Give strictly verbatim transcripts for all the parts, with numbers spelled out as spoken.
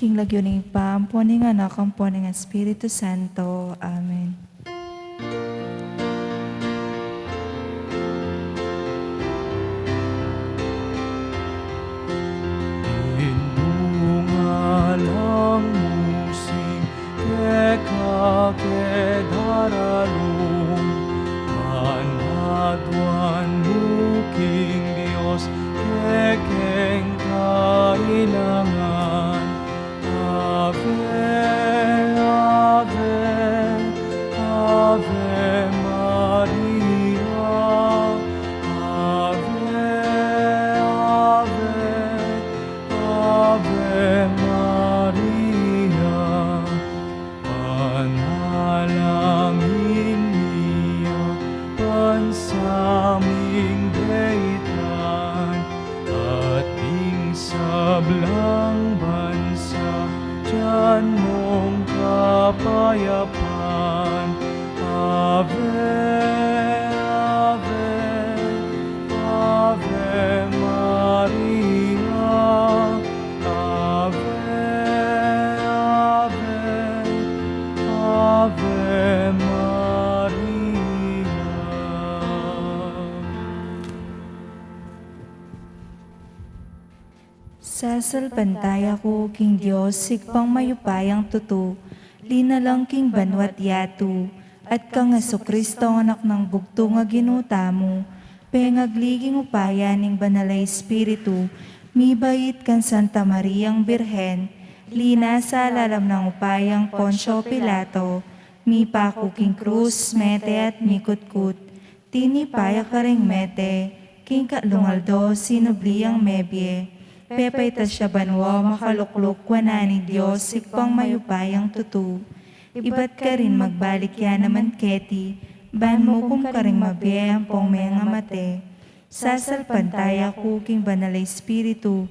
King lagyu ning Ibpa, ampo ning Anak, ampo ning Espiritu Santo. Amen. Indung alang mu sing keka ke daralung, panaduan mu king Dios kekeng kailangan. Ave, Ave, Ave Maria, Ave, Ave, Ave Maria. Panalangin mi ya bansa ming detan, at ding sablang bansa, dyan mung kapayapan. Ave, Ave, Ave Maria, Ave, Ave, Ave Maria. Sasalpantaya ku king Dios, Ibpang mayupayang tutu, linalang king banua't yatu, at kang Jesucristo, Anak nang bugtung a Ginu tamu, pengagli king upaya ning Banal a Espiritu, mibait kang Santa Mariang Birhen, linasa lalam nang upayang Poncio Pilato, mipaku king krus, mete at mikutkut, tinipa ya karing mete, king katlung aldo sinubli yang mebie, pepaitas ya banua makalukluk wanan ning Dios, Ibpang mayupayang tutu. Ibat karin magbalik ya naman keti, ban mukum karing mabie ampong mengamate. Sasalpantaya ku king Banal a Espiritu,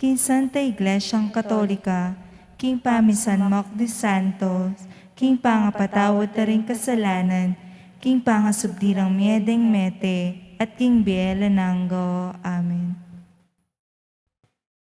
king Santa Iglesia Katolika, king pamisanmak ding santos, king pangapatawad da ring kasalanan, king pangasubli rang mie deng mete, at king bie alang angga. Amen.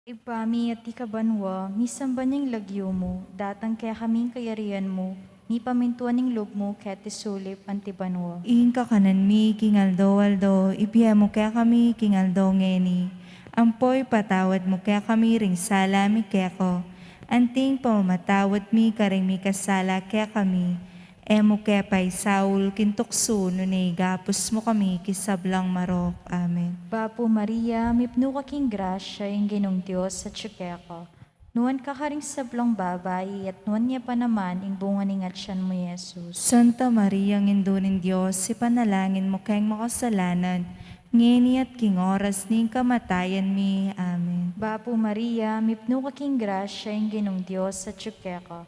Ibpa mi, atiu ka banua, misamban ya ing lagyu mu, datang kekami ing kayarian mu, mipamintuan ing lub mu keti sulip anti banua. Ing kakanan mi king aldo-aldo, ibie mu kekami king aldo ngeni, ampo ipatawad mu kekami ring sala mi keka, anti ing pamamatawad mi karing mikasala kekami, e mu ke paisaul king tuksu, nune ikabus mu kami king sablang marok. Amen. Bapu Maria, mipnu ka king grasya, ing Ginung Dios atiu keka. Nuan ka karing sablang babai, at nuan ya pa naman ing bunga ning atian mu, Jesus. Santa Maria, Indu ning Dios, ipanalangin mu keng makasalanan, ngeni at king oras ning kamatayan mi. Amen. Bapu Maria, mipnu ka king grasya, ing Ginung Dios atiu keka.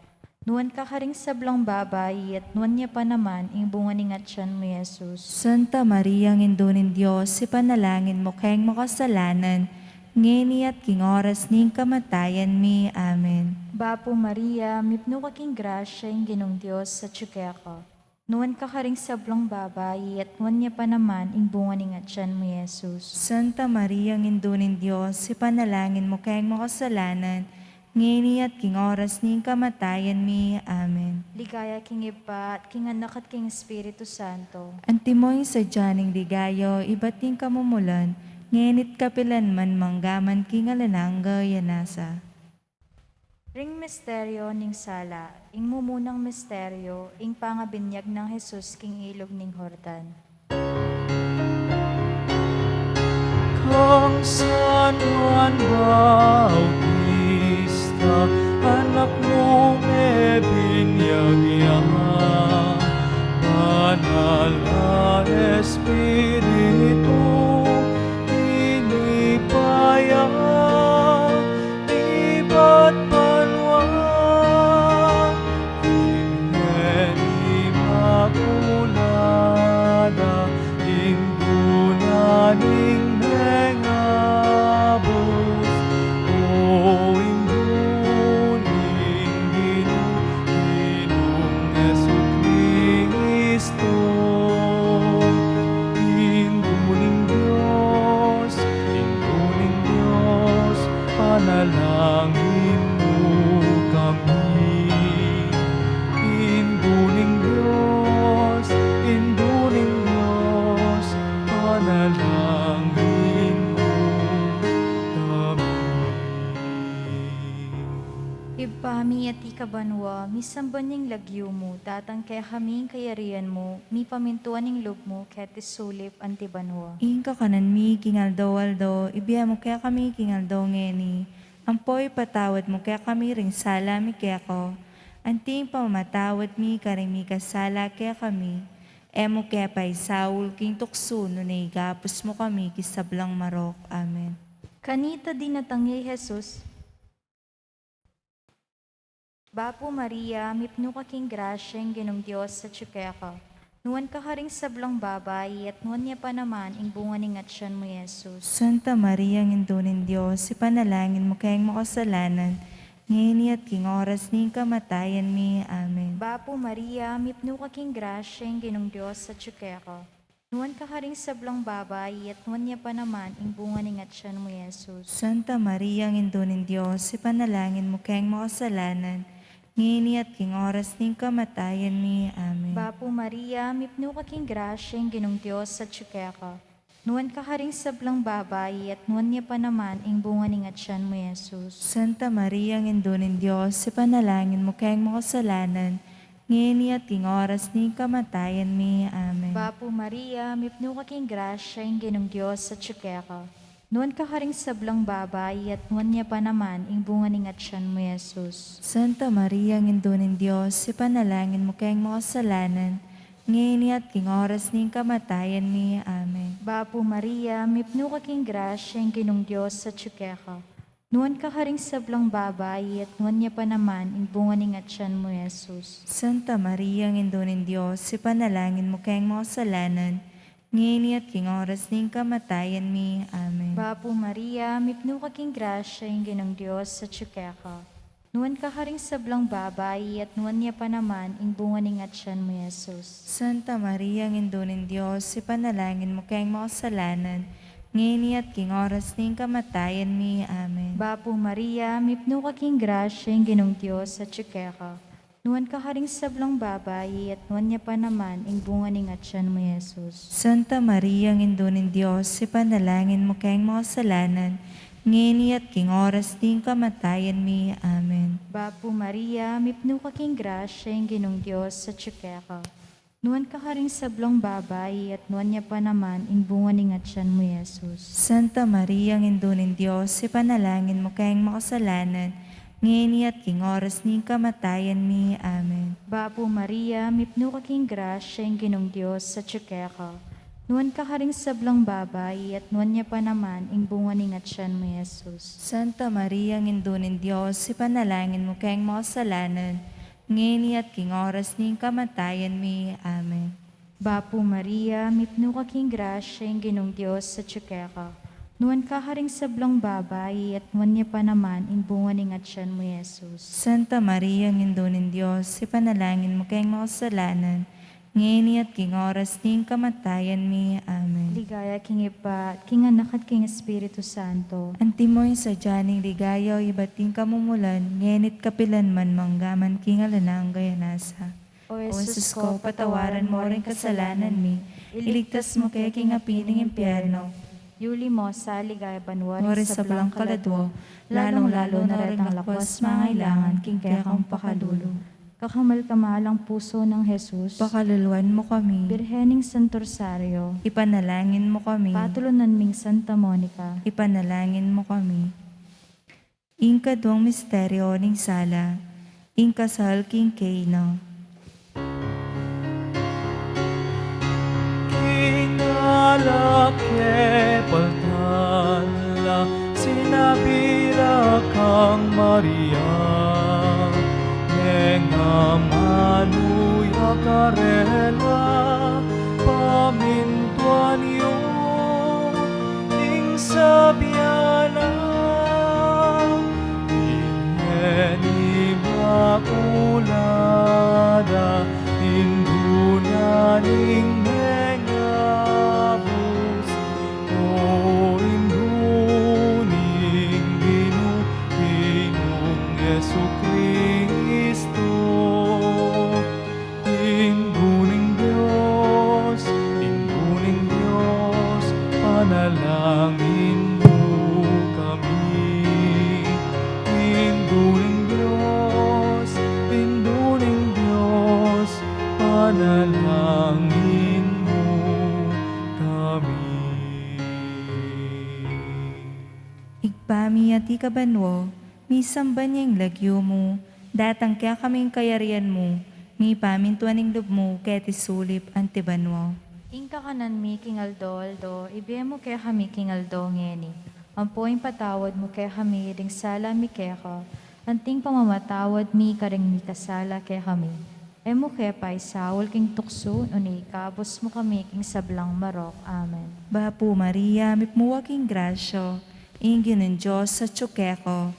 Nuan ka karing sablang babai, at nuan ya pa naman ing bunga ning atian mu, Jesus. Santa Maria, Indu ning Dios, ipanalangin mu keng makasalanan, ngeni at king oras ning kamatayan mi. Amen. Bapu Maria, mipnu ka king grasya, ing Ginung Dios atiu keka. Nuan ka karing sablang babai, at nuan ya pa naman ing bunga ning atian mu, Jesus. Santa Maria, Indu ning Dios, ipanalangin mu keng makasalanan, ngeni at king oras ning kamatayan mi. Amen. Ligaya king Ibpa, at king Anak, at king Espiritu Santo. Antimo ing sadya ning ligaya, ibat king kamumulan, ngeni't kapilan man, manggaman king alang angga. Amen. Ring misteryo ning sala. Ing mumunang misteryo, ing pangabinyag nang Jesus king ilug ning Jordan. Kang San Juan Bautista, anak mung e binyag ya, Banal a Espiritu, tinipa ya ibat banua, Virgen Inmaculada, Indu na ning mengabus, o Indu ning Ginu, Ginung Jesucristo. Dalangin mu kami. Ibpa mi, atiu ka banua, misamban ya ing lagyu mu, datang kekami ing kayarian mu, mipamintuan ing lub mu, keti sulip anti banua. Ing kakanan mi king aldo-aldo, ibie mu kekami king aldo ngeni, ampo ipatawad mu kekami ring sala mi keka, anti ing pamamatawad mi karing mikasala kekami, e mu ke paisaul king tuksu, nune ikabus mu kami king sablang marok. Amen. Kanita dinatang ya i Jesus. Bapu Maria, mipnu ka king grasya, ing Ginung Dios atyu keka. Nuan ka karing sablang babai, at nuan ya pa naman ing bunga ning atyan mu, i Jesus. Santa Maria, Indu ning Dios, ipanalangin mu keng makasalanan, ngeni at king oras ning kamatayan mi. Amen. Bapu Maria, mipnu ka king grasya, ing Ginung Dios atyu keka. Nuan ka karing sablang babai, at nuan ya pa naman ing bunga ning atyan mu, i Jesus. Santa Maria, Indu ning Dios, ipanalangin mu keng makasalanan, ngeni at king oras ning kamatayan mi. Amen. Bapu Maria, mipnu ka king grasya, ing Ginung Dios atyu keka. Nuan ka karing sablang babai, at nuan ya pa naman ing bunga ning atyan mu, i Jesus. Santa Maria, Indu ning Dios, ipanalangin mu keng makasalanan, ngeni at king oras ning kamatayan mi. Amen. Bapu Maria, mipnu ka king grasya, ing Ginung Dios atyu keka. Nuan ka karing sablang babai, at nuan ya pa naman ing bunga ning atyan mu, i Jesus. Santa Maria, Indu ning Dios, ipanalangin mu keng makasalanan, ngeni at king oras ning kamatayan mi. Amen. Bapu Maria, mipnu ka king grasya, ing Ginung Dios atyu keka. Nuan ka karing sablang babai, at nuan ya pa naman ing bunga ning atyan mu, i Jesus. Santa Maria, Indu ning Dios, ipanalangin mu keng makasalanan, ngeni at king oras ning kamatayan mi. Amen. Bapu Maria, mipnu ka king grasya, ing Ginung Dios atyu keka. Nuan ka karing sablang babai, at nuan ya pa naman ing bunga ning atyan mu, i Jesus. Santa Maria, Indu ning Dios, ipanalangin mu keng makasalanan, ngeni at king oras ning kamatayan mi. Amen. Bapu Maria, mipnu ka king grasya, ing Ginung Dios atyu keka. Nuan ka karing sablang babai, at nuan ya pa naman ing bunga ning atyan mu, i Jesus. Santa Maria, Indu ning Dios, ipanalangin mu keng makasalanan, ngeni at king oras ning kamatayan mi. Amen. Bapu Maria, mipnu ka king grasya, ing Ginung Dios atyu keka. Nuan ka karing sablang babai, at nuan ya pa naman ing bunga ning atyan mu, i Jesus. Santa Maria, Indu ning Dios, ipanalangin mu keng makasalanan, ngeni at king oras ning kamatayan mi. Amen. Bapu Maria, mipnu ka king grasya, ing Ginung Dios atyu keka. Nuan ka karing sablang babai, at nuan ya pa naman ing bunga ning atyan mu, i Jesus. Santa Maria, Indu ning Dios, ipanalangin mu keng makasalanan, ngeni at king oras ning kamatayan mi. Amen. Bapu Maria, mipnu ka king grasya, ing Ginung Dios atyu keka. Nuan ka karing sablang babai, at nuan ya pa naman ing bunga ning atyan mu, i Jesus. Santa Maria, Indu ning Dios, ipanalangin mu keng makasalanan, ngeni at king oras ning kamatayan mi. Amen. Ligaya king Ibpa, at king Anak, at king Espiritu Santo. Antimo ing sadya ning ligaya, o ibat ing kamumulan, ngeni at kapilan man, mangga man king alang angga. Amen. O Jesus ko, patawaran mo ring kasalanan mi, iligtas mu ke king api ning impyerno. Iuli mo sa ligaya banua ring sablang kaladua, lalung-lalu na retang lakuas mangailangan king kekang pakalulu. Kakamal-kamalang puso nang Jesus, pakaluluan mu kami. Birhen ning Santo Rosario, ipanalangin mu kami. Patulunan ming Santa Monica, ipanalangin mu kami. Ing kaduang misteryo ning sala, ing kasal king Cana. King alak e paltan la, sinabi ra kang Maria, mengamanu ya karela, pamintuan yu ing sabyan na, Birhen Imakulada, Indu na ning Mengabus. Panalangin mu kami. Indu ning Dios, Indu ning Dios, panalangin mu kami. Ibpa mi, atiu ka banua, misamban ya ing lagyu mu, datang kekami ing kayarian mu, mipamintuan ing lub mu keti sulip anti banua. Ing kakanan mi king aldo-aldo ibie mu kekami king aldo ngeni. Ampo ipatawad mu kekami ding sala mi keka, anti ing pamamatawad mi karing mikasala kekami. E mu ke paisaul king tuksu, nune ikabus mu kami king sablang marok. Amen. Bapu Maria, mipmu ka king grasya, ing Ginung Dios atyu keka.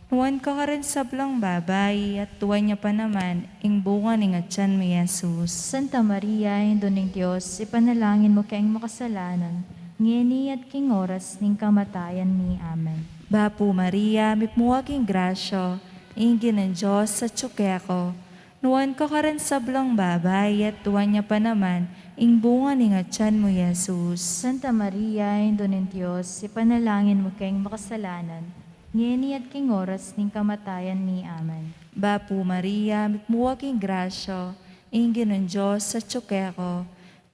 Nuan ka karing sablang babai, at nuan ya pa naman ing bunga ning atyan mu, i Jesus. Santa Maria, Indu ning Dios, ipanalangin mu keng makasalanan, ngeni at king oras ning kamatayan mi. Amen. Bapu Maria, mipmu ka king grasya, ing Ginung Dios atyu keka. Nuan ka karing sablang babai, at nuan ya pa naman ing bunga ning atyan mu, i Jesus. Santa Maria, Indu ning Dios, ipanalangin mu keng makasalanan, ngeni at king oras ning kamatayan mi. Amen. Bapu Maria, mipmu ka king grasya, ing Ginung Dios atyu keka.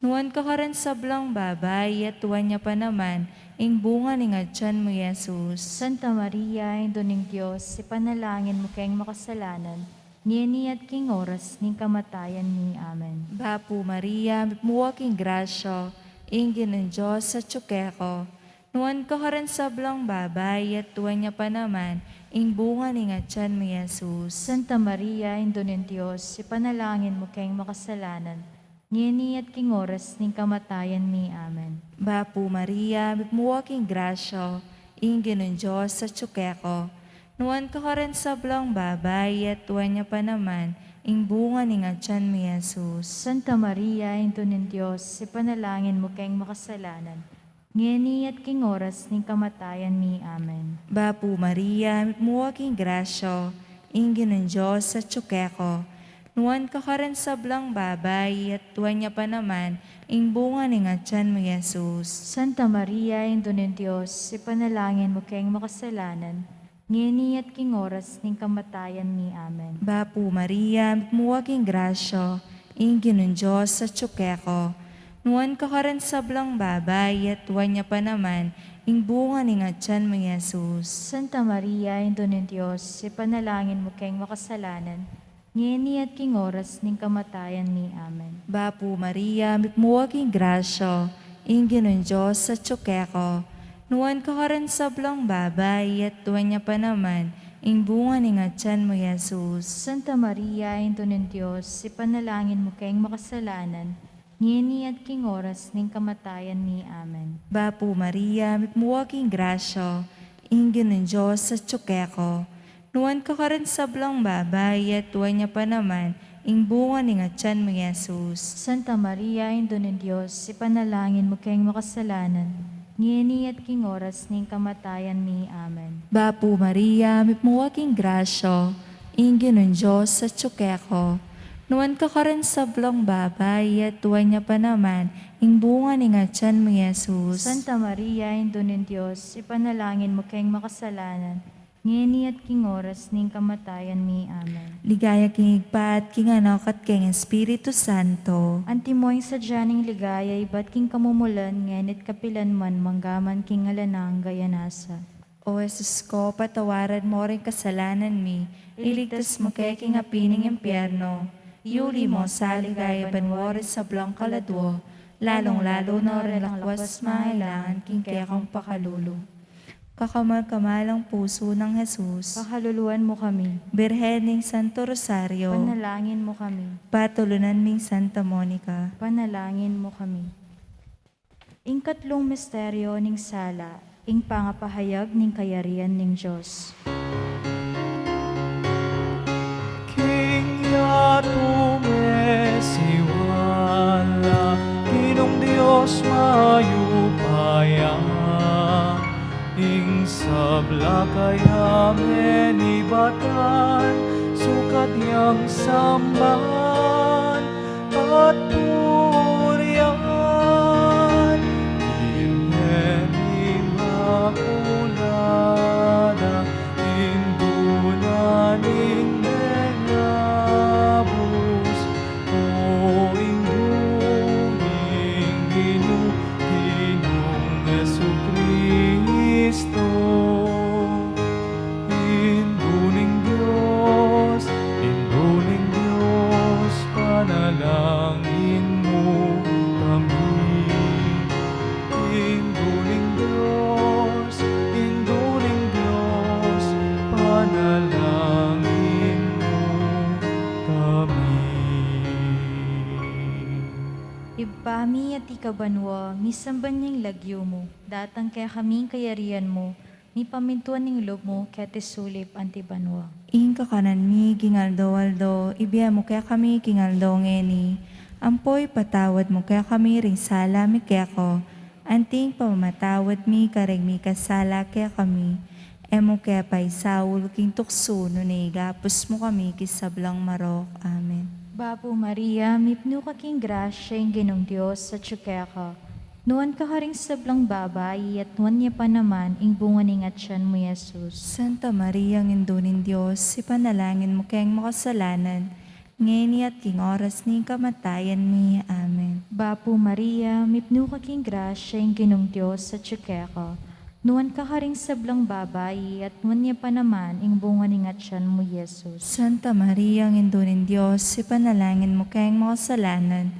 Nuan ka karing sablang babai, at nuan ya pa naman ing bunga ning atyan mu, i Jesus. Santa Maria, Indu ning Dios, ipanalangin mu keng makasalanan, ngeni at king oras ning kamatayan mi. Amen. Bapu Maria, mipmu ka king grasya, ing Ginung Dios atyu keka. Nuan ka karing sablang babai, at nuan ya pa naman ing bunga ning atyan mu, i Jesus. Santa Maria, Indu ning Dios, ipanalangin mu keng makasalanan, ngeni at king oras ning kamatayan mi. Amen. Bapu Maria, mipmu ka king grasya, ing Ginung Dios atyu keka. Nuan ka karing sablang babai, at nuan ya pa naman ing bunga ning atyan mu, i Jesus. Santa Maria, Indu ning Dios, ipanalangin mu keng makasalanan, ngeni at king oras ning kamatayan mi. Amen. Bapu Maria, mipmu ka king grasya, ing Ginung Dios atyu keka. Nuan ka karing sablang babai, at nuan ya pa naman ing bunga ning atyan mu, i Jesus. Santa Maria, Indu ning Dios, ipanalangin mu keng makasalanan, ngeni at king oras ning kamatayan mi. Amen. Bapu Maria, mipmu ka king grasya, ing Ginung Dios atyu keka. Nuan ka karing sablang babai, at nuan ya pa naman ing bunga ning atyan mu, i Jesus. Santa Maria, Indu ning Dios, ipanalangin mu keng makasalanan, ngeni at king oras ning kamatayan mi. Amen. Bapu Maria, mipmu ka king grasya, ing Ginung Dios atyu keka. Nuan ka karing sablang babai, at nuan ya pa naman ing bunga ning atyan mu, i Jesus. Santa Maria, Indu ning Dios, ipanalangin mu keng makasalanan, ngeni at king oras ning kamatayan mi. Amen. Bapu Maria, mipmu ka king grasya, ing Ginung Dios atyu keka. Nuan ka karing sablang babai, at nuan ya pa naman ing bunga ning atyan mu, i Jesus. Santa Maria, Indu ning Dios, ipanalangin mu keng makasalanan, ngeni at king oras ning kamatayan mi. Amen. Bapu Maria, mipmu ka king grasya, ing Ginung Dios atyu keka. Nuan ka karing sablang babai, at nuan ya pa naman ing bunga ning atyan mu, i Jesus. Santa Maria, Indu ning Dios, ipanalangin mu keng makasalanan, ngeni at king oras ning kamatayan mi. Amen. Ligaya king Ibpa, at king Anak, at king Espiritu Santo. Antimo ing sadya ning ligaya ibat king kamumulan, ngeni at kapilan man, mangga man king alang angga. Amen. O Jesus ko, patawaran mo ring kasalanan mi, iligtas mu ke king api ning impyerno, yuli mo sa ligaya banua ring sablang kaladua, lalung-lalu na ring lakwas mangailangan king kekang pakalulu. Kakamal-kamalang pusu nang Jesus, pakaluluan mu kami. Birhen ning Santo Rosario, panalangin mu kami. Patulunan ming Santa Monica, panalangin mu kami. Ing katlung misteryo ning sala, ing pangapahayag ning kayarian ning Dios. King yatu mesiwala, Ginung Dios mayupaya, ing sabla kaya menibatan, sukat yang samban at purian. Birhen Ibpa mi, atiu ka banua, misamban ya ing lagyu mu, datang kekami ing kayarian mu, mipamintuan ing lub mu keti sulip anti banua. Ing kakanan mi king aldo-aldo ibie mu kekami king aldo ngeni, ampo ipatawad mu kekami ring sala mi keka, anti ing pamamatawad mi karing mikasala kekami. E mu ke paisaul king tuksu, nune ikabus mu kami king sablang marok. Amen. Bapu Maria, mipnu ka king grasya, ing Ginung Dios atyu keka. Nuan ka karing sablang babai, at nuan ya pa naman ing bunga ning atyan mu, i Jesus. Santa Maria, Indu ning Dios, ipanalangin mu keng makasalanan, ngeni at king oras ning kamatayan mi. Amen. Bapu Maria, mipnu ka king grasya, ing Ginung Dios atyu keka. Nuan ka karing sablang babai, at nuan ya pa naman ing bunga ning atyan mu, i Jesus. Santa Maria, Indu ning Dios, ipanalangin mu keng makasalanan,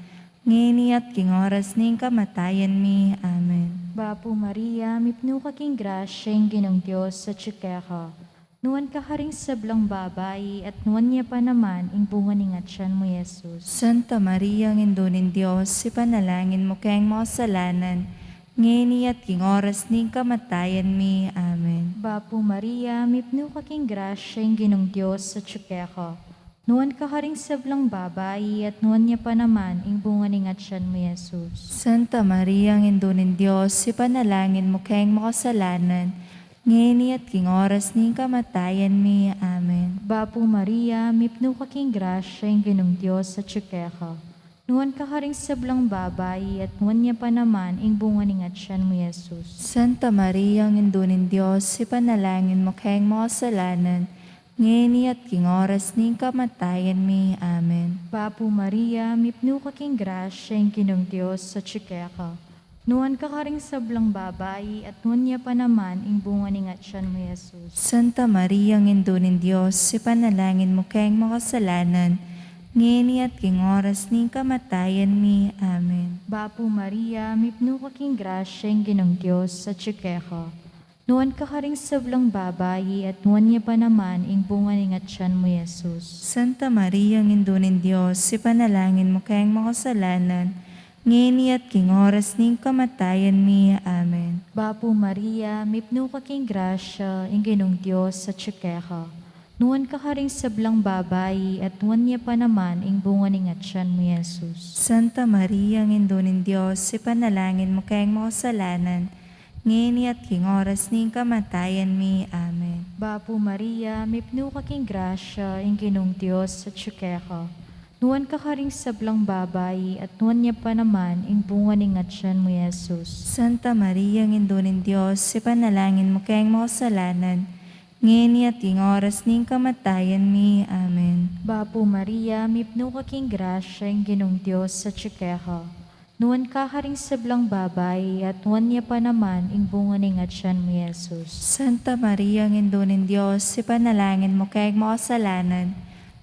ngeni at king oras ning kamatayan mi. Amen. Bapu Maria, mipnu ka king grasya, ing Ginung Dios atyu keka. Nuan ka karing sablang babai, at nuan ya pa naman ing bunga ning atyan mu, i Jesus. Santa Maria, Indu ning Dios, ipanalangin mu keng makasalanan, ngeni at king oras ning kamatayan mi. Amen. Bapu Maria, mipnu ka king grasya, ing Ginung Dios atyu keka. Nuan ka karing sablang babai, at nuan ya pa naman ing bunga ning atyan mu, i Jesus. Santa Maria, Indu ning Dios, ipanalangin mu keng makasalanan, ngeni at king oras ning kamatayan mi. Amen. Bapu Maria, mipnu ka king grasya, ing Ginung Dios atyu keka. Nuan ka karing sablang babai, at nuan ya pa naman ing bunga ning atyan mu, i Jesus. Santa Maria, Indu ning Dios, ipanalangin mu keng makasalanan, ngeni at king oras ning kamatayan mi. Amen. Bapu Maria, mipnu ka king grasya, ing Ginung Dios atyu keka. Nuan ka karing sablang babai, at nuan ya pa naman ing bunga ning atyan mu, i Jesus. Santa Maria, Indu ning Dios, ipanalangin mu keng makasalanan, ngeni at king oras ning kamatayan mi. Amen. Bapu Maria, mipnu ka king grasya, ing Ginung Dios atyu keka. Nuan ka karing sablang babai, at nuan ya pa naman ing bunga ning atyan mu, i Jesus. Santa Maria, Indu ning Dios, ipanalangin mu keng makasalanan, ngeni at king oras ning kamatayan mi. Amen. Bapu Maria, mipnu ka king grasya, ing Ginung Dios atyu keka. Nuan ka karing sablang babai, at nuan ya pa naman ing bunga ning atyan mu, i Jesus. Santa Maria, Indu ning Dios, ipanalangin mu keng makasalanan, ngeni at king oras ning kamatayan mi. Amen. Bapu Maria, mipnu ka king grasya, ing Ginung Dios atyu keka. Nuan ka karing sablang babai, at nuan ya pa naman ing bunga ning atyan mu, i Jesus. Santa Maria, Indu ning Dios, ipanalangin mu keng makasalanan, ngeni at king oras ning kamatayan mi. Amen. Bapu Maria, mipnu ka king grasya, ing Ginung Dios atyu keka. Nuan ka karing sablang babai, at nuan ya pa naman ing bunga ning atyan mu, i Jesus. Santa Maria, Indu ning Dios, ipanalangin mu keng makasalanan,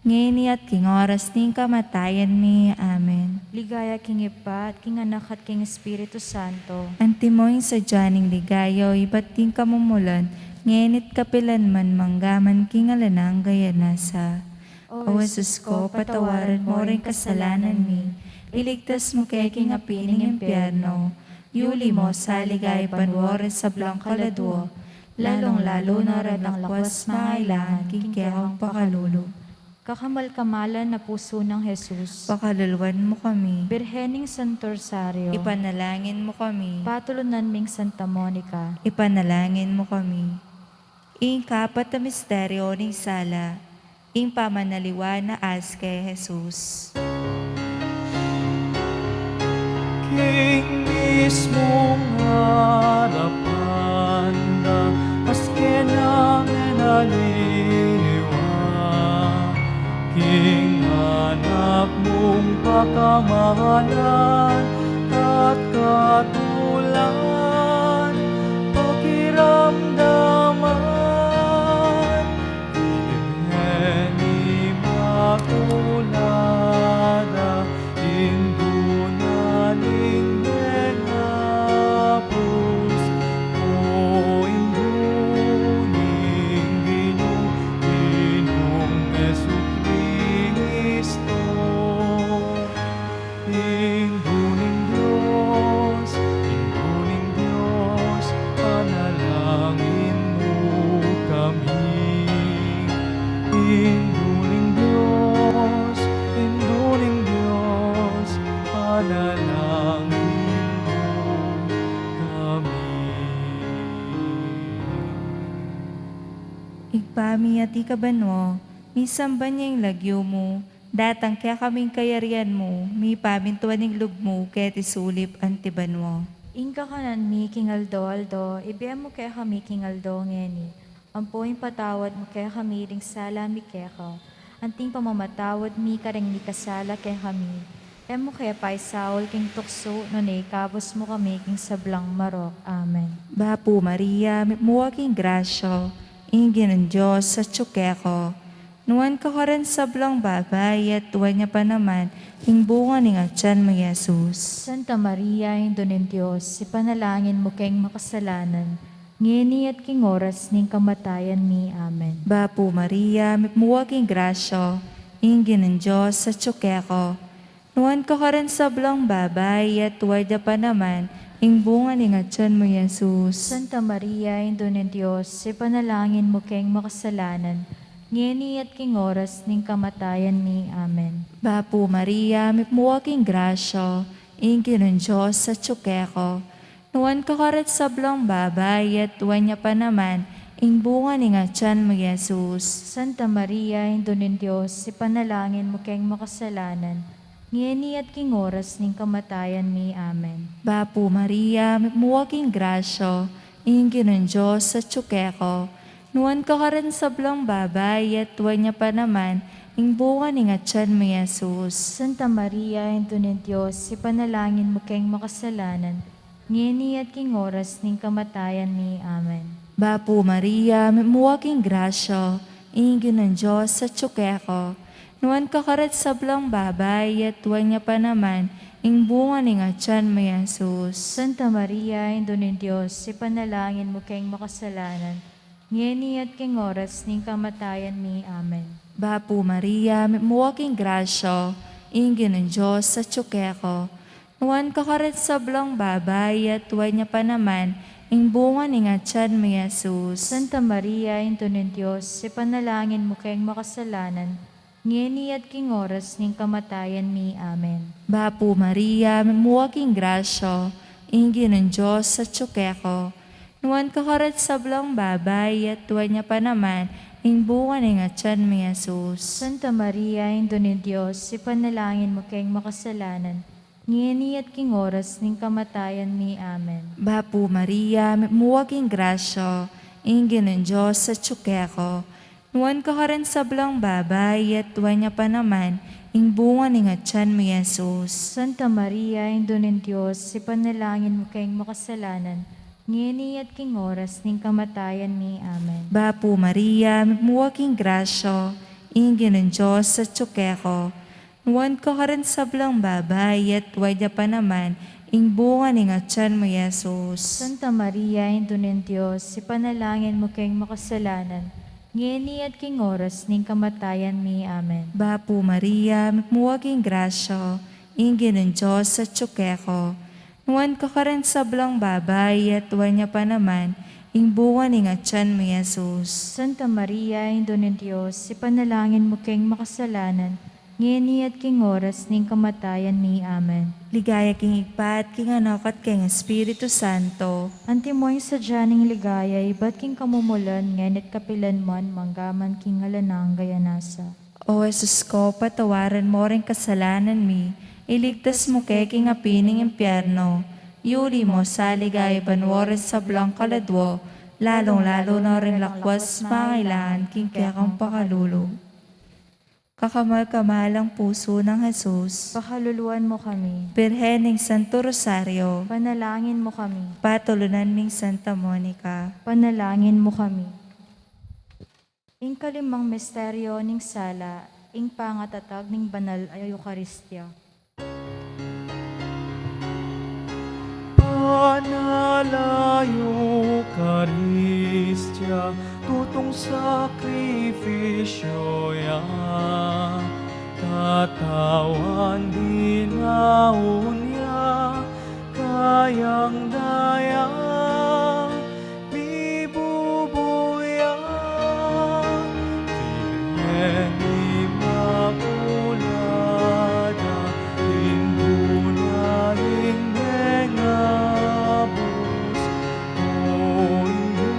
ngeni at king oras ning kamatayan mi. Amen. Ligaya king Ibpa, at king Anak, at king Espiritu Santo. Antimo ing sadya ning ligaya, ibat king kamumulan, ngeni't kapilan man, manggaman king alang angga. Amen. O Jesus ko, patawaran mo ring kasalanan mi, iligtas mu ke king api ning impyerno, yuli mo sa ligaya banua ring sablang kaladua, lalung-lalu na ring dakal mangailangan king kekang pakalulu. Kakamal-kamalan a Pusu nang Jesus, pakaluluan mu kami. Birhen ning Santo Rosario, ipanalangin mu kami. Patulunan ming Santa Monica, ipanalangin mu kami. Ing kapat a misteryo ning sala, ing pamanaliwa na aske Jesus. King mismung arapan da, aske nang menaliwa, king Anak mung pakamalan at katulan, pakiramdaman, Birhen Imakulada, Indu na ning Menapus, o Indu ning Ginu, Ginung Jesucristo, Indu Ibpa mi, atiu ka banua, misamban ya ing lagyu mu, datang kekami ing kayarian mu, mipamintuan ing lub mu keti sulip anti banua. Ing kakanan mi king aldo-aldo ibie mu kekami king aldo ngeni. Ampo ipatawad mu kekami ding sala mi keka, anti ing pamamatawad mi karing mikasala kekami. E mu ke paisaul king tuksu, nune ikabus mu kami king sablang marok. Amen. Bapu Maria, mitmu ka king grasya, ing Ginung Dios atyu keka. Nuan ka karing sablang babai, at nuan ya pa naman ing bunga ning atian mu, Jesus. Santa Maria, Indu ning Dios, ipanalangin mu keng makasalanan, ngeni at king oras ning kamatayan mi. Amen. Bapu Maria, mitmu ka king grasya, ing Ginung Dios atyu keka. Nuan ka karing sablang babai, at nuan ya pa naman ing bunga ning atian mu, Jesus. Santa Maria, Indu ning Dios, ipanalangin mu keng makasalanan, ngeni at king oras ning kamatayan mi. Amen. Bapu Maria, mitmu ka king grasya, ing Ginung Dios atyu keka. Nuan ka karing sablang babai, at nuan ya pa naman ing bunga ning atian mu, Jesus. Santa Maria, Indu ning Dios, ipanalangin mu keng makasalanan, ngeni at king oras ning kamatayan mi. Amen. Bapu Maria, mitmu ka king grasya, ing Ginung Dios atyu keka. Nuan ka karing sablang babai, at nuan ya pa naman ing bunga ning atian mu, Jesus. Santa Maria, Indu ning Dios, ipanalangin mu keng makasalanan, ngeni at king oras ning kamatayan mi. Amen. Bapu Maria, mitmu ka king grasya, ing Ginung Dios atyu keka. Nuan ka karing sablang babai, at nuan ya pa naman ing bunga ning atian mu, Jesus. Santa Maria, Indu ning Dios, ipanalangin mu keng makasalanan, ngeni at king oras ning kamatayan mi. Amen. Bapu Maria, mitmu ka king grasya, ing Ginung Dios atyu keka. Nuan ka karing sablang babai, at nuan ya pa naman ing bunga ning atian mu, Jesus. Santa Maria, Indu ning Dios, ipanalangin mu keng makasalanan, ngeni at king oras ning kamatayan mi. Amen. Bapu Maria, mitmu ka king grasya, ing Ginung Dios atyu keka. Nuan ka karing sablang babai, at nuan ya pa naman ing bunga ning atian mu, Jesus. Santa Maria, Indu ning Dios, ipanalangin mu keng makasalanan, ngeni at king oras ning kamatayan mi. Amen. Bapu Maria, mitmu ka king grasya, ing Ginung Dios atyu keka. Nuan ka karing sablang babai, at nuan ya pa naman ing bunga ning atian mu, Jesus. Santa Maria, Indu ning Dios, ipanalangin mu keng makasalanan, ngeni at king oras ning kamatayan mi. Amen. Bapu Maria, mitmu ka king grasya, ing Ginung Dios atyu keka. Nuan ka karing sablang babai, at nuan ya pa naman ing bunga ning atian mu, Jesus. Santa Maria, Indu ning Dios, ipanalangin mu keng makasalanan, ngeni at king oras ning kamatayan mi. Amen. Bapu Maria, mitmu ka king grasya, ing Ginung Dios atyu keka. Nuan ka karing sablang babai, at nuan ya pa naman ing bunga ning atian mu, Jesus. Santa Maria, Indu ning Dios, ipanalangin mu keng makasalanan, ngeni at king oras ning kamatayan mi. Amen. Ligaya king Ibpa, at king Anak, at king Espiritu Santo. Antimo ing sadya ning ligaya ibat king kamumulan, ngeni at kapilan man, mangga man king alang angga. Amen. O Jesus ko, patawaran mo ring kasalanan mi, iligtas mu ke king api ning impyerno, yuli mo sa ligaya banua ring sablang kaladua, lalung-lalu na ring lakuas mangailangan king kekang pakalulu. Kakamal-kamalang pusu nang Jesus, pakaluluan mu kami. Birhen ning Santo Rosario, panalangin mu kami. Patulunan ning Santa Monica, panalangin mu kami. Ing kalimang misteryo ning sala, ing pangatatag ning banal a Eukaristia. Banal a Eukaristia, tutung sakrifisyo ya, katawan dinaun ya, kayang daya, mibubuya, Virgen Inmakulada, Indu na ning mengabus, o Indu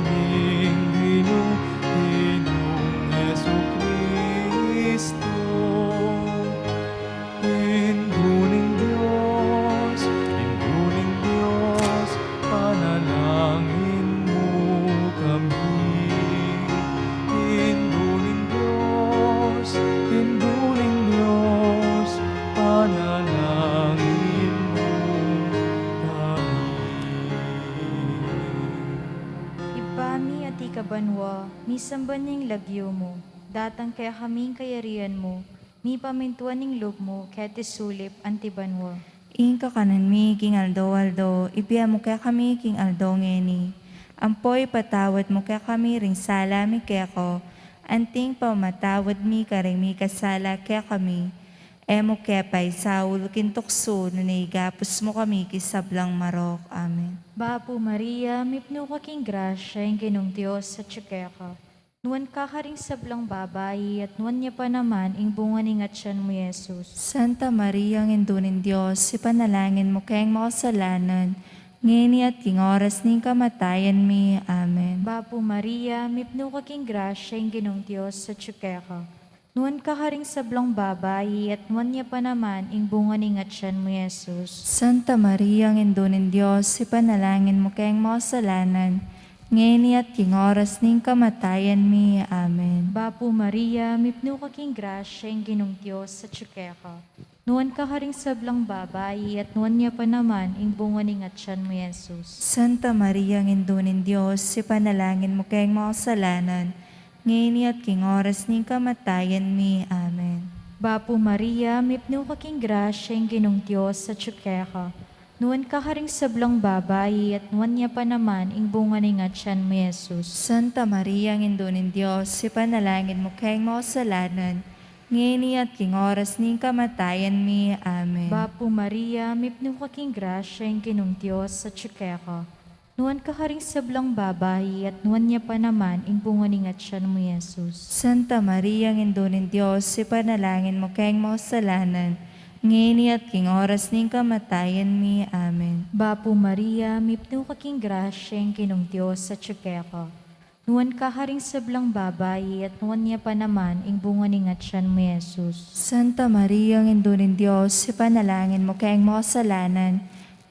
ning Ginung banua, misamban ing lagyu mu, datang kekami ing kayarian mu, mipamintuan ing lub mu keti sulip anti banua. Ing kakanan mi king aldo-aldo ibie mu kekami king aldo ngeni. Ampo ipatawad mu kekami ring sala mi keka, anti ing pamamatawad mi karing mikasala kekami. E mu ke paisaul king tuksu, nune ikabus mu kami king sablang marok. Amen. Bapu Maria, mipnu ka king grasya, ing Ginung Dios atyu keka. Nuan ka karing sablang babai, at nuan ya pa naman ing bunga ning atyan mu, Jesus. Santa Maria, Indu ning Dios, ipanalangin mu keng makasalanan, ngeni at king oras ning kamatayan mi. Amen. Bapu Maria, mipnu ka king grasya, ing Ginung Dios atyu keka. Nuan ka karing sablang babai, at nuan ya pa naman ing bunga ning atyan mu, Jesus. Santa Maria, Indu ning Dios, ipanalangin mu keng makasalanan, ngeni at king oras ning kamatayan mi. Amen. Bapu Maria, mipnu ka king grasya, ing Ginung Dios atyu keka. Nuan ka karing sablang babai, at nuan ya pa naman ing bunga ning atyan mu, Jesus. Santa Maria, Indu ning Dios, ipanalangin mu keng makasalanan, ngeni at king oras ning kamatayan mi. Amen. Bapu Maria, mipnu ka king grasya, ing Ginung Dios atyu keka. Nuan ka karing sablang babai, at nuan ya pa naman ing bunga ning atyan mu, Jesus. Santa Maria, Indu ning Dios, ipanalangin mu keng makasalanan, ngeni at king oras ning kamatayan mi. Amen. Bapu Maria, mipnu ka king grasya, ing Ginung Dios atyu keka. Nuan ka karing sablang babai, at nuan ya pa naman ing bunga ning atyan mu, Jesus. Santa Maria, Indu ning Dios, ipanalangin mu keng makasalanan, ngeni at king oras ning kamatayan mi. Amen. Bapu Maria, mipnu ka king grasya, ing Ginung Dios atyu keka. Nuan ka karing sablang babai, at nuan ya pa naman ing bunga ning atyan mu, Jesus. Santa Maria, Indu ning Dios, ipanalangin mu keng makasalanan,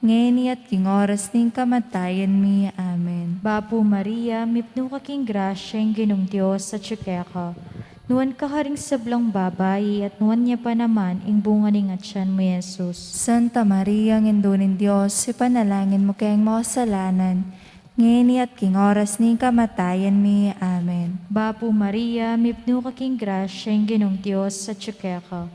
ngeni at king oras ning kamatayan mi. Amen. Bapu Maria, mipnu ka king grasya, ing Ginung Dios atyu keka. Nuan ka karing sablang babai, at nuan ya pa naman ing bunga ning atyan mu, Jesus. Santa Maria, Indu ning Dios, ipanalangin mu keng makasalanan, ngeni at king oras ning kamatayan mi. Amen. Bapu Maria, mipnu ka king grasya, ing Ginung Dios atyu keka.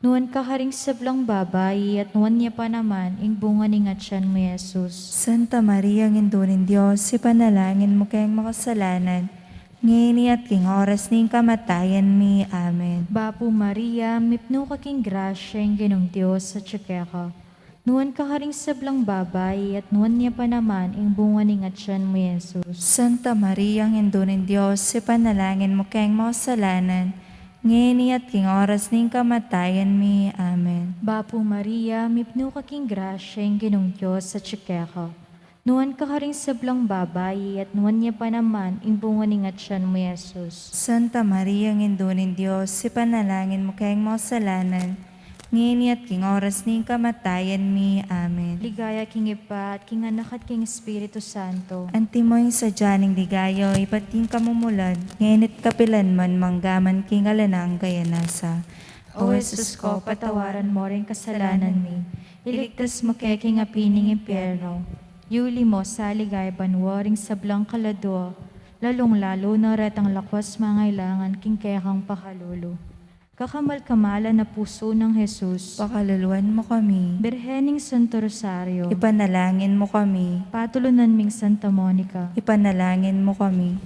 Nuan ka karing sablang babai, at nuan ya pa naman ing bunga ning atyan mu, Jesus. Santa Maria, Indu ning Dios, ipanalangin mu keng makasalanan, ngeni at king oras ning kamatayan mi. Amen. Bapu Maria, mipnu ka king grasya, ing Ginung Dios atyu keka. Nuan ka karing sablang babai, at nuan ya pa naman ing bunga ning atyan mu, Jesus. Santa Maria, Indu ning Dios, ipanalangin mu keng makasalanan, ngeni at king oras ning kamatayan mi. Amen. Bapu Maria, mipnu ka king grasya, ing Ginung Dios atyu keka. Nuan ka karing sablang babai, at nuan ya pa naman ing bunga ning atyan mu, Jesus. Santa Maria, Indu ning Dios, ipanalangin mu keng makasalanan, ngeni at king oras ning kamatayan mi. Amen. Ligaya king Ibpa, at king Anak, at king Espiritu Santo. Antimo ing sadya ning ligaya, ibat king kamumulan, ngeni at kapilan man, mangga man king alang angga. Amen. O Jesus ko, patawaran mo ring kasalanan mi, iligtas mu ke king api ning impyerno, yuli mo sa ligaya banua ring sablang kaladua, lalung-lalu na retang lakuas mangailangan king kekang pakalulu. Kakamal-kamalan a pusu nang Jesus, pakaluluan mu kami. Birhen ning Santo Rosario, ipanalangin mu kami. Patulunan ming Santa Monica, ipanalangin mu kami.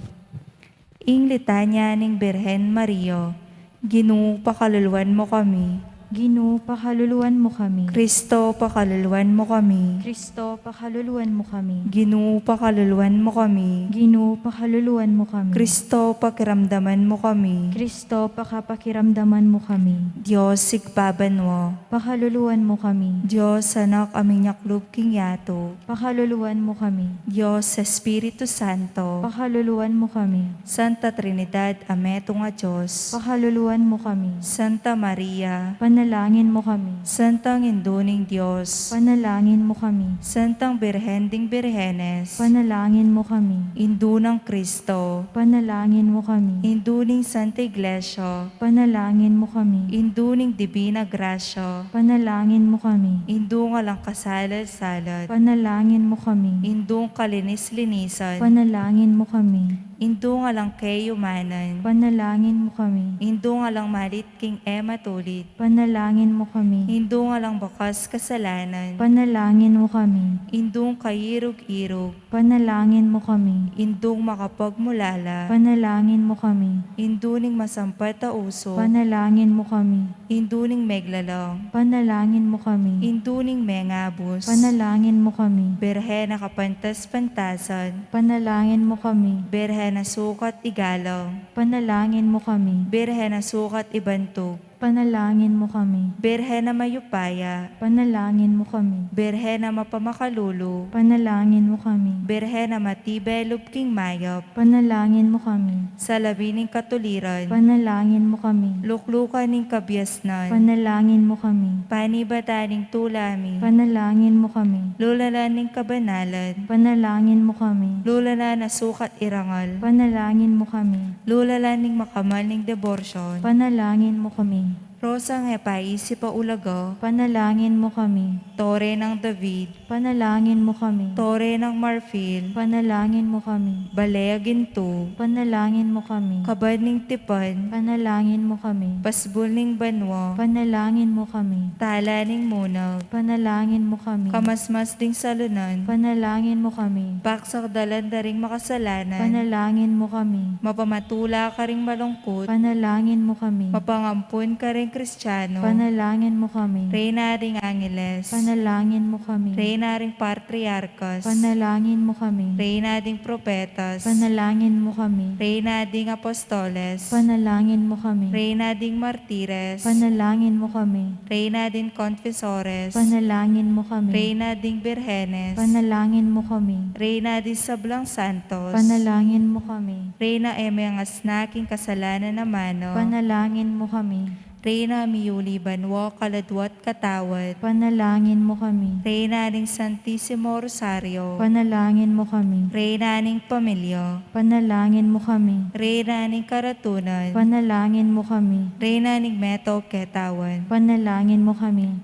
Ing Litanya ning Birhen Maria. Ginu, pakaluluan mu kami. Ginu, pakaluluan mu kami. Kristo, pakaluluan mu kami. Kristo, pakaluluan mu kami. Ginu, pakaluluan mu kami. Ginu, pakaluluan mu kami. Kristo, pakiramdaman mu kami. Kristo, pakapakiramdaman mu kami. Dios Ibpa banua, pakaluluan mu kami. Dios Anak a minyaklub king yatu, pakaluluan mu kami. Dios Espiritu Santo, pakaluluan mu kami. Santa Trinidad a metung a Dios, pakaluluan mu kami. Santa Maria, Panalangin mu kami. Santang Indu ning Dios. Panalangin mu kami. Santang Birhen ding Birhenes. Panalangin mu kami. Indu nang Kristo. Panalangin mu kami. Indu ning Santa Iglesia. Panalangin mu kami. Indu ning Dibina Grasya. Panalangin mu kami. Indu nang alang kasalad-salad. Panalangin mu kami. Indung kalinis-linisan. Panalangin mu kami. Indung alang kayumanan. Panalangin mu kami. Indung alang malit king e matulid. Panalangin mu kami. Indung alang bakas kasalanan. Panalangin mu kami. Indung kairug-irug. Panalangin mu kami. Indung makapagmulala. Panalangin mu kami. Indu ning masampat a uso. Panalangin mu kami. Indu ning meglalang. Panalangin mu kami. Indu ning mengabus. Panalangin mu kami. Birhen a kapantas-pantasan. Panalangin mu kami. Birhen a sukat igalang. Panalangin mu kami. Birhen a sukat ibantug. Panalangin mu kami. Birhen a mayupaya. Panalangin mu kami. Birhen a mapamakalulu. Panalangin mu kami. Birhen a matibe lub king mayap. Panalangin mu kami. Salamin ning katuliran. Panalangin mu kami. Luklukan ning kabiasnan. Panalangin mu kami. Panibatan ning tula mi. Panalangin mu kami. Lulalan ning kabanalan. Panalangin mu kami. Lulalan a sukat irangal. Panalangin mu kami. Lulalan ning makamal ning deborsyon. Panalangin mu kami. Rosang e paisip a ulaga. Panalangin mu kami. Tore nang David. Panalangin mu kami. Tore nang marfil. Panalangin mu kami. Bale a gintu. Panalangin mu kami. Kaban ning tipan. Panalangin mu kami. Pasbul ning banua. Panalangin mu kami. Tala ning munag. Panalangin mu kami. Kamasmas ding salunan. Panalangin mu kami. Paksak dalan da ring makasalanan. Panalangin mu kami. Mapamatula karing malungkut. Panalangin mu kami. Mapangampun karing Kristiano. Panalangin mu kami. Reyna ding angeles. Panalangin mu kami. Reyna ding patriarkas. Panalangin mu kami. Reyna ding propetas. Panalangin mu kami. Reyna ding apostoles. Panalangin mu kami. Reyna ding martires. Panalangin mu kami. Reyna ding konfesores. Panalangin mu kami. Reyna ding birhenes. Panalangin mu kami. Reyna ding sablang santos. Panalangin mu kami. Reyna e mengasna king kasalanan a mano. Panalangin mu kami. Reyna miyuli banua, kaladua at katawan. Panalangin mu kami. Reyna ning Santisimo Rosario. Panalangin mu kami. Reyna ning pamilya. Panalangin mu kami. Reyna ning karatunan. Panalangin mu kami. Reyna ning meto katawan. Panalangin mu kami.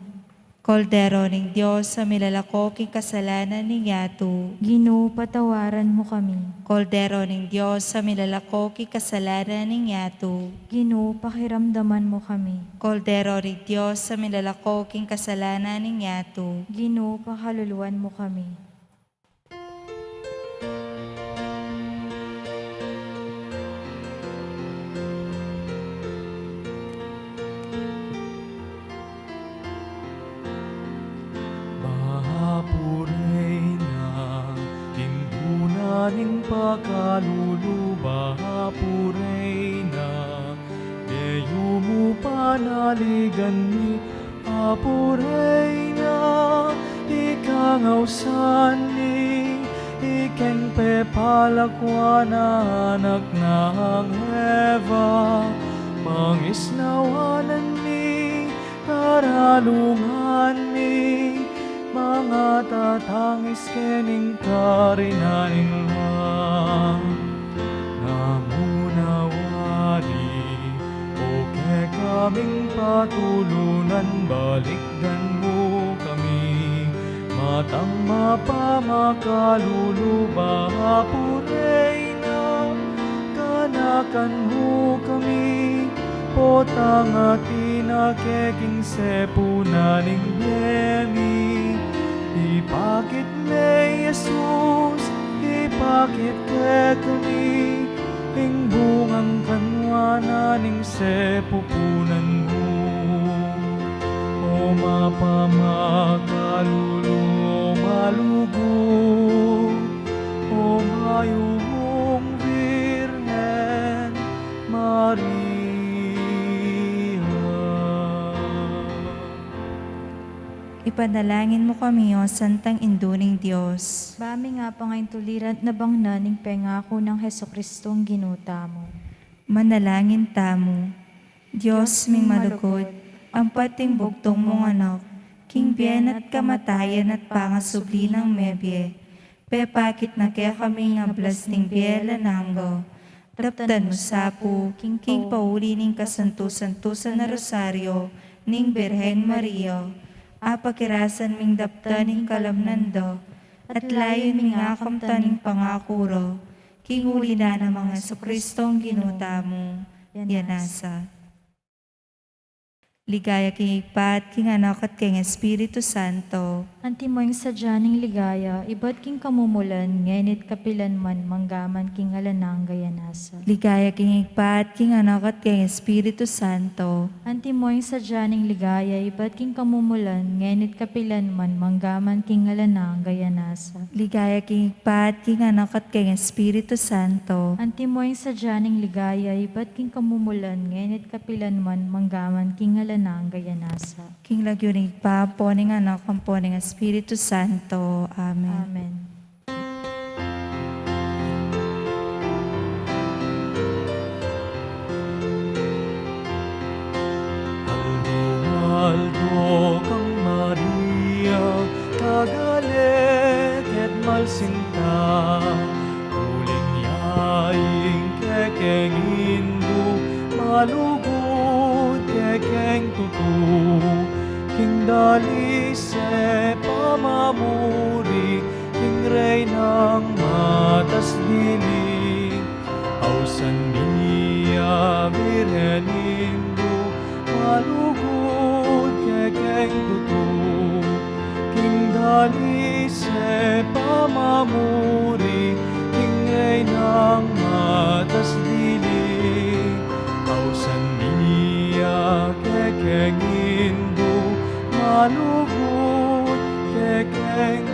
Kordero ning Dios a milalako king kasalanan ning yatu. Ginu, patawaran mu kami. Kordero ning Dios a milalako king kasalanan ning yatu. Ginu, pakiramdaman mu kami. Kordero ning Dios a milalako king kasalanan ning yatu. Ginu, pakaluluan mu kami. Bapu Reyna, Indu na ning pakalulu, Bapu Reyna, e yu mu panaligan mi, Bapu Reyna, ikang ausan mi, ikeng pepalakwan a anak nang Eva, pangisnawanan mi, karalungan mi, mangatatangis kening karinan ning Ibpa. Namunawari, o kekaming patulunan, balikdan mu kami, matang mapamakalulu, Bapu Reyna, ganakan mu kami, potang atin a keking sepunan ning bie mi, ipakit me i Jesus, ipakit kekami, ing bungang kanwanan ning sepupunan mu. O mapamakalulu, o malugud, o mayumung Birhen Maria. Ipanalangin mu kami, O Santang Indu ning Dios. Ba ming apangaintuliran at nabang na ning pengaku nang Jesucristong Ginu tamu. Manalangin tamu. Dios ming malugud, Ampat ing bugtung mung anak, king bie na at kamatayan at pangasubli nang mebie, pepakit na kekami ing ablas ning bie alang angga. Daptan mu sa pu, king pauli ning kasantu-santusan a Rosario ning Birhen Maria, apakirasan ming daptan ing kalamnan da, at layun ming akamtan ing pangaku ra, king uli na nang Jesucristo a Ginu tamu. Yan nasa. Ligaya king Ibpa, at king Anak, at king Espiritu Santo. Antimo ing sadya ning ligaya, ibat king kamumulan, ngeni at kapilan man, manggaman king alang angga. Yan nasa. Ligaya king Ibpa, at king Anak, at king Espiritu Santo. Antimo ing sadya ning ligaya, ibat king kamumulan, ngeni at kapilan man, manggaman king alang angga. Yan nasa. Ligaya king Ibpa, at king Anak, at king Espiritu Santo. Antimo ing sadya ning ligaya, ibat king kamumulan, ngeni at kapilan man, manggaman king alang angga. Yan nasa. King lagyu ning Ibpa, ampo ning Anak, ampo ning Espiritu Santo. Amen. Amen. Aldo-aldo kang Maria, kagalit at malsinta, uling ya ing kekeng Indu, malugud kekeng tutu, king dalis e pamamuri, king Reynang matas dili. Ausan mi ya, Birhen Indu, malugud kekeng tutu, king dalis e pamamuri, king Reynang matas dili. Ausan mi ya kekeng Indu, malugud kekeng